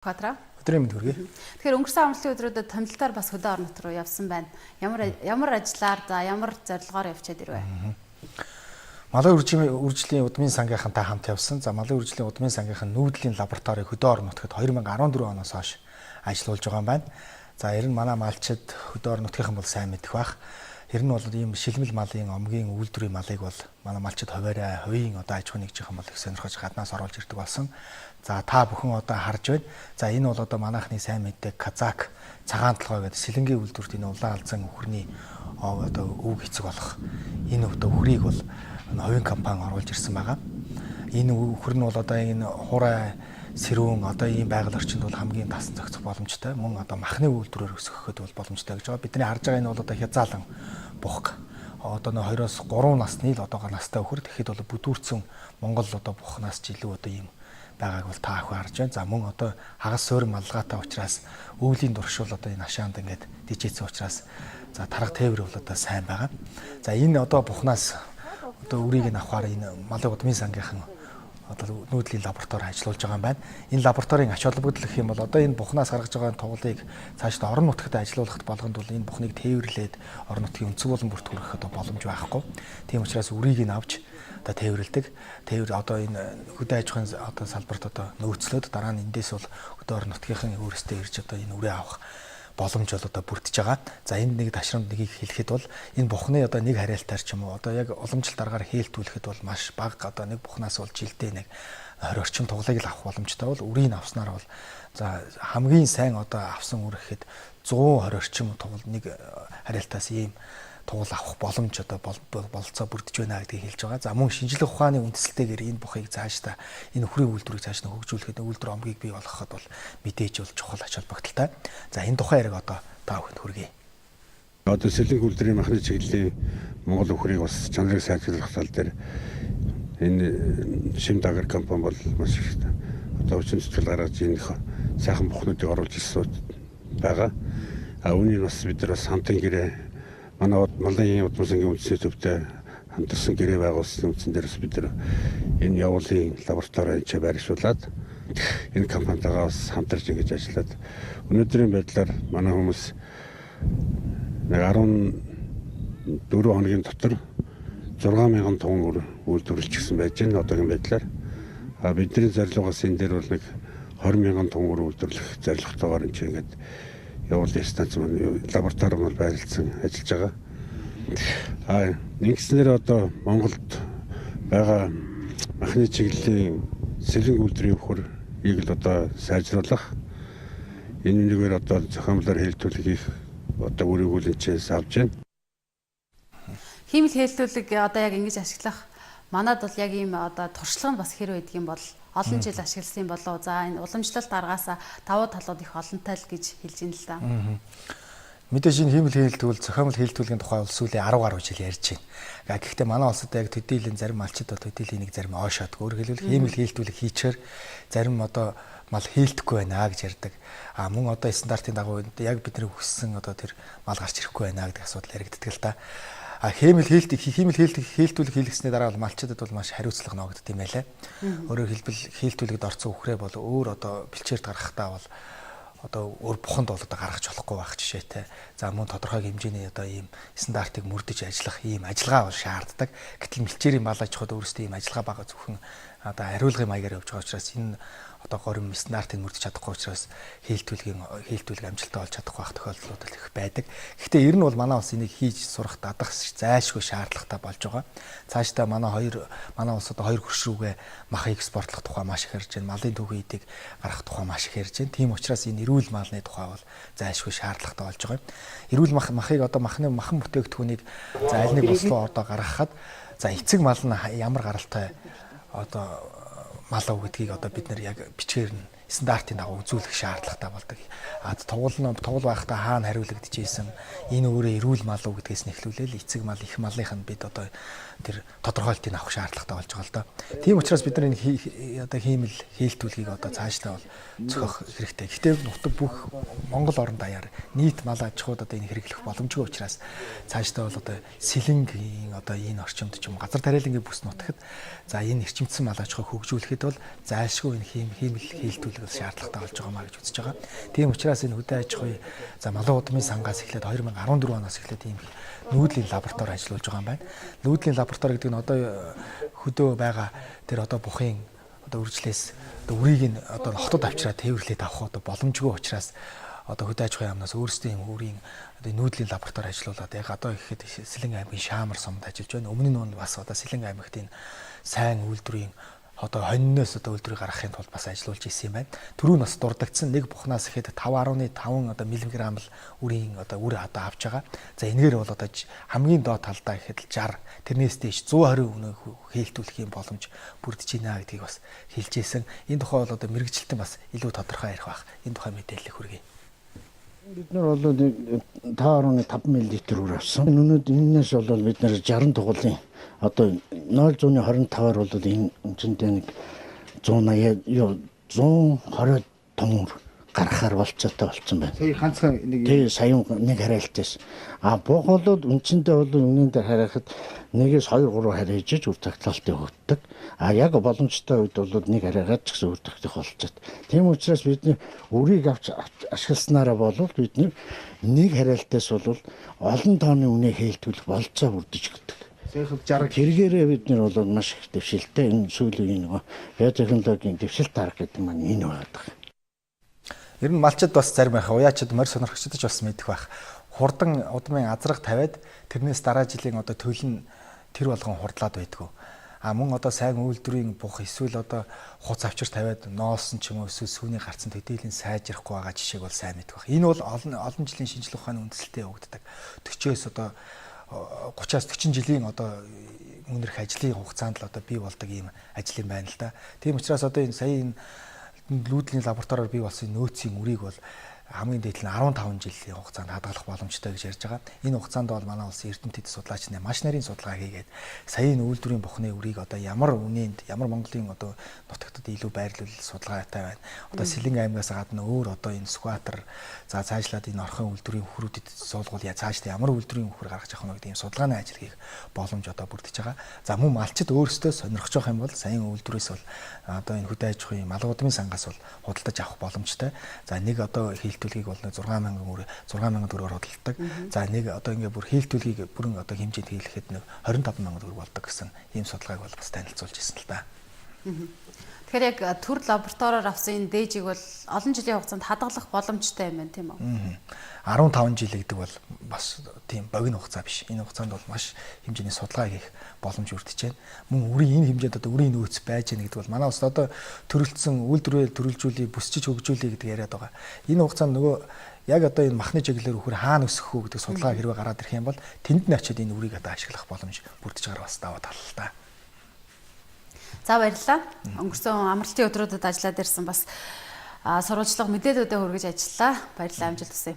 Квадра. Өдрийн мэнд хүргэе. Тэгэхээр өнгөрсөн амралтын өдрүүдэд томилтоор бас хөдөө орон нутг руу явсан байна. Ямар ажиллаар, за ямар зорилгоор явчаад ирвэ? Малын үржлийн удмын сангийнхантай хамт явсан. За, малын үржлийн удмын сангийнхан нүүдлийн лабораторийг хөдөө орон нутгад 2014 оноос хойш ажиллуулж байгаа юм байна. За, ер нь манай малчид хөдөө орон нутгийнхан бол сайн мэдэх бах. Ер нь бол ийм шилмэл малын омгийн үйлдвэрийн малыг бол манай малчид хуваарай хувийн одоо аж ахуйн нэгжийнхэн бол их сонирхож гаднаас оруулж ирдэг болсон. За, та бүхэн одоо харж байна. За, энэ бол одоо манайхны сайн мэддэг Казак цагаан толгой гэдэг сэлэнгийн үйлдвэрт энэ улаан алзан үхрний одоо өвөг эцэг болох энэ одоо үхрийг бол хувийн компани оруулж ирсэн байгаа. Энэ үхэр нь бол одоо энэ хуурай сэрүүн одоо ийм байгаль орчинд бол хамгийн тасан зохицох боломжтой. Мөн одоо махны үйлдвэрээр өсгөхөд бол боломжтой гэж байгаа. Бидний харж байгаа энэ бол одоо хязаалан бухг. Одоо нөө 2-оос 3 насны л одоогоор настай үхэр. Тэгэхэд бол бүдүүрцэн Монгол одоо бухнаас ч илүү одоо ийм байгааг бол та ах харж байна. За, мөн одоо хагас суурь малгайтай учраас өвлийн туршуул одоо энэ ашаанд ингээд дижээсэн учраас за тарга тээвэр бол одоо сайн байгаа. За, энэ одоо бухнаас одоо үрийг нь авахаар энэ малын удмын сангийнхан одоо нүүдлийн лаборатори ажиллуулж байгаа юм байна. Энэ лабораторийн ач холбогдол гэх юм бол одоо энэ бухнаас гаргаж байгаа тугалыг цаашдаа орон нутгад ажиллуулахад болгонд бол энэ бухныг тээвэрлээд орон нутгийн өнцөг болон бүрт хүргэх одоо боломж байхгүй. Тийм учраас үрийг нь авч одоо тээвэрлэдэг. Тээвэр одоо энэ хөдөө аж ахуйн одоо салбарт одоо нөөцлөөд дараа нь эндээс бол хөдөө орон нутгийнхан өөрсдөө ирж одоо энэ үрээ авах боломж бол одоо бүрдэж байгаа. За, энд нэг ташрамд нэгийг хэлэхэд бол энэ бухны одоо нэг хариалтаар ч юм уу одоо яг уламжлалт аргаар хээлтүүлэхэд бол маш бага, одоо нэг бухнаас бол жилдээ нэг 20 орчим туглыг л авах боломжтой бол үрийг авснаар бол за хамгийн сайн одоо авсан үр гэхэд 120 орчим тугал нэг хариалтаас ийм тугал авах боломж одоо бололцоо бүрдэж байна гэдгийг хэлж байгаа. За, мөн шинжлэх ухааны үндэслэлтэйгээр энэ бухыг цаашдаа энэ үхрийн үйлдвэрийг цааш нь хөгжүүлэхэд, үйлдвэр омгийг бий болгоход бол мэдээж бол чухал ач холбогдолтой. За, энэ тухайн яриг одоо та бүхэнд хүргэе. Одоо сэлэнг үйлдвэрийн махны чиглэлийн Монгол үхрийг бас чанарыг сайжруулах тал дээр энэ Шимд Агри компани бол маш их одоо хүчин зүтгэл гаргаж энэ сайхан бухнуудыг оруулж ирсэн байгаа. А үүнийг бас бид нар бас хамтын гэрээ манай малын удмын сангийн үндэсний төвтэй хамтарсан гэрээ байгуулсан үндсэн дээрс бид нар энэ явуулын лаборатори энэ байршуулад энэ компанитайгаа бас хамтарч ингэж ажиллаад өнөөдрийн байдлаар манай хүмүүс нэг 14 хоногийн дотор 6000 тонн үр үйлдвэрлэчихсэн байж байна одоогийн байдлаар. А бидний зорилгоос энэ дээр бол нэг 20,000 тонн үр үйлдвэрлэх зорилготойгоор энэ чинь ингээд явуулын станц маань лаборатори маань байрлалсан ажиллаж байгаа. А ингэснээр одоо Монголд байгаа махны чиглэлийн сэлэнг үйлдвэрийн үхрийг л одоо сайжруулах, энэ нэгээр одоо зохиомлоор хэлтүүлэг хийх одоо үрийг үлэнчээс авч байна. Хиймэл хэлтүүлэг одоо яг ингэж ашиглах манад бол яг ийм одоо туршлага нь бас хэр байдаг юм бол олон жил ашигласан болов. За, энэ уламжлалт аргаасаа давуу талууд их олонтой л гэж хэлж байна л да. Мэдээж энэ хиймэл хийлтгүүл, зохиомл хийлтгүүлийн тухай бол сүүлийн 10 гаруй жил ярьж байна. Гэхдээ манай улсад яг төдийлөн зарим малчид бол төдийлөн нэг зарим ойшоод. Өөрөөр хэлбэл хиймэл хийлтгүүлэг хийчихээр зарим одоо мал хийлдэхгүй байна гэж ярьдаг. А мөн одоо стандартын дагуу яг бидний хүссэн одоо тэр мал гарч ирэхгүй байна гэдэг асуудал яригддаг л та. А хиймэл хийлтгүүлэг хийлгэсний дараа бол малчидад бол маш хариуцлага ногдд юм байлаа. Өөрөөр хэлбэл хийлтгүүлэгт орсон үхрээ бол өөр одоо бэлчээрт гаргахтаа бол одоо өөр буханд бол одоо гаргаж болохгүй байх жишээтэй. За, мөн тодорхой хэмжээний одоо ийм стандартыг мөрдөж ажиллах ийм ажиллагаа бол шаарддаг. Гэтэл мэлчээрийн мал аж ахуйд өөрөөсөө ийм ажиллагаа бага, зөвхөн одоо хариулгын маягаар явж байгаа учраас энэ одоо горим стандартыг мөрдөж чадахгүй учраас хийлтгүүлэг амжилттай болж чадахгүй байх тохиолдлууд их байдаг. Гэхдээ ер нь бол манай улс энийг хийж сурах дадах зайлшгүй шаардлагатай болж байгаа. Цаашдаа манай улс одоо хоёр хөрш рүүгээ мах экспортлох тухай маш их ярьж байна. Малын түүхий эдийг гаргах тухай маш их ярьж байна. Тийм учраас энэ эрүүл малны тухай бол зайлшгүй шаардлагатай болж байгаа юм. Эрүүл махыг одоо махны махан бүтээгдэхүүнийг за аль нэг улс руу одоо гаргахад за эцэг мал нь ямар гаралтай одоо мал уу гэдгийг одоо бид нар яг бичгээр нь стандартын дагуу үзүүлэх шаардлагатай болдог. А тугал нь тугал байхдаа хаана хариулагдчихсэн, энэ өөрөө эрүүл мал уу гэдгээс нь эхлүүлээл эцэг мал, их малынх нь бид одоо тэр тодорхойлтыг авах шаардлагатай болж байгаа л доо. Тийм учраас бид нар энэ одоо хиймэл хийлтүүлгийг одоо цаашдаа бол зохиох хэрэгтэй. Гэхдээ нутаг бүх Монгол орон даяар нийт мал аж ахуйд одоо энэ хэрэглэх боломжгүй учраас цаашдаа бол одоо сэлэнгийн одоо энэ орчимд ч юм газар тариалангийн бүс нутагт за энэ эрчимдсэн мал аж ахуйг хөгжүүлэхэд бол зайлшгүй энэ хиймэл хийлтүүлэг хийлтүүлэг шаардлагатай болж байгаа маа гэж үзэж байгаа. Тийм учраас энэ хөдөө аж ахуй за малын удмын сангаас эхлээд 2014 оноос эхлээд ийм нүүдлийн лаборатори ажиллуулж байгаа юм байна. Нүүдлийн лаборатори гэдэг нь одоо хөдөө байгаа тэр одоо бухын одоо үржлээс одоо үрийг нь одоо хотод авчираа тээвэрлээд авах одоо боломжгүй учраас одоо хөдөө аж ахуйн яамнаас өөрсдийн юм үрийн одоо нүүдлийн лаборатори ажиллуулад яг одоо ихэд Сэлэнг аймгийн Шаамар сумд ажиллаж байна. Өмнө нь бас одоо Сэлэнг аймагт энэ сайн үйлдвэрийн одоо хоньноос одоо үйлдвэрийг гаргахын тулд бас ажиллуулж исэн юм байна. Түрүү нь бас дурдагдсан нэг бухнаас ихэд 5.5 одоо миллиграмм л үрийн одоо үр одоо авч байгаа. За энэгээр бол одоо хамгийн доод талдаа ихэд 60 тэрнээс дээш 120 үнэ хээлтүүлэх юм боломж бүрдэж байна гэдгийг бас хэлж исэн. Энэ тухай бол одоо мэрэгжилтэн бас илүү тодорхой ярих байх. Энэ тухай мэдээлэл хүргэе. Бид нар бол 5.5 мл үр авсан. Өнөөдөр энэс бол бид нар 60 тугуулын одоо 0.25-аар бол энэ үндсэндээ нэг 180 юу 120 тонн гаргахаар болцоотой болсон байна. Сая ганцхан нэг Тий, сая нэг хариалтаас. А бух бол үндсэндээ бол үнэн дээр харихад нэгээс 2 3 харьяаж үр тогтоолтыг өгдөг. А яг боломжтой үед бол нэг харьяагаад ч гэсэн үр тогтох болцоод. Тийм учраас бидний үрийг авч ашигласнараа болвол бидний нэг хариалтаас бол олон тооны үнэ хээлтүүлэх болцоо бүрдэж өгдөг. Саяхан 60 Тэргээрээ бид нар бол маш их дэвшилтэй энэ сүүлийн нөгөө биотехнологийн дэвшилт арга гэдэг маань энэ байдаг. Ер нь малчид бас зарим байх, уяачид морь сонирхогчдод ч бас мэдэх байх. Хурдан удмын азраг тавиад тэрнээс дараа жилийн одоо төл нь тэр болгон хурдлаад байдгүй. А мөн одоо сайн үйлдвэрийн бух эсвэл одоо хуц авчир тавиад ноолсон ч юм уу эсвэл сүүний гарцсан төдийлөн сайжрахгүй байгаа жишээг бол сайн мэдэх байх. Энэ бол олон олон жилийн шинжлэх ухааны үндэслэлтэй явагддаг. 40-оос одоо 30-аас 40 жилийн одоо үнэрх ажлын хугацаанд л одоо бий болдог ийм ажил юм байна л да. Тийм учраас одоо энэ сая энэ лүүдлийн лабораториор бий болсон нөөцийн үрийг бол хамгийн дээд нь 15 жилийн хугацаанд хадгалах боломжтой гэж ярьж байгаа. Энэ хугацаанд бол манай улсын эрдэмтэд судлаач нар маш нарийн судалгаа хийгээд сая энэ үйлдвэрийн бухны үрийг одоо ямар үнэнд ямар Монголын одоо нутагтад илүү байрлуул судалгаатай байна. Одоо Сэлэнг аймгаас гадна өөр одоо энэ Сүхбаатар за цаашлаад энэ орхон үйлдвэрийн хөрүүдэд суулгуул цаашдаа ямар үйлдвэрийн хөр гаргаж авах нь гэдэг ийм судалгааны ажил хийх боломж одоо бүрдэж байгаа. За мөн малчид өөрсдөө сонирхож байгаа юм бол саяын үйлдвэрээс бол одоо энэ хөдөө аж ахуйн малгай удмын сангаас бол худалдаж авах боломжтой. За нэг одоо хийлтүүлгийг бол 6000 үр 6000 төгрөгөөр худалддаг. За нэг одоо ингээ бүр хийлтүүлгийг бүрэн одоо хэмжээнд хийлгэхэд нэг 25000 төгрөг болдог гэсэн ийм судалгааг бол бас танилцуулж ирсэн л да. Тэгэхээр яг төр лабораториор авсан энэ дээжийг бол олон жилийн хугацаанд хадгалах боломжтой юм байна, тийм үү? 15 жил гэдэг бол бас тийм богино хугацаа биш. Энэ хугацаанд бол маш хэмжээний судалгаа хийх боломж бүрдэж байна. Мөн үрийн энэ хэмжээнд одоо үрийн нөөц байж байна гэдэг бол манай улсад одоо төрөлцсөн үйлдвэрээ төрөлжүүлээ, бүсчиж хөгжүүлээ гэдэг яриад байгаа. Энэ хугацаанд нөгөө яг одоо энэ махны чиглэлээр үхэр хаана өсөх үү гэдэг судалгаа хэрвээ гараад ирэх юм бол тэнд нь очиод энэ үрийг одоо ашиглах боломж бүрдэж байгаа бас даваа тал л та. За баярлалаа. Өнгөрсөн амралтын өдрүүдэд ажиллаад ирсэн бас сурвалжлага мэдээлүүдээ хүргэж ажиллаа. Баярлалаа, амжилт хүсье.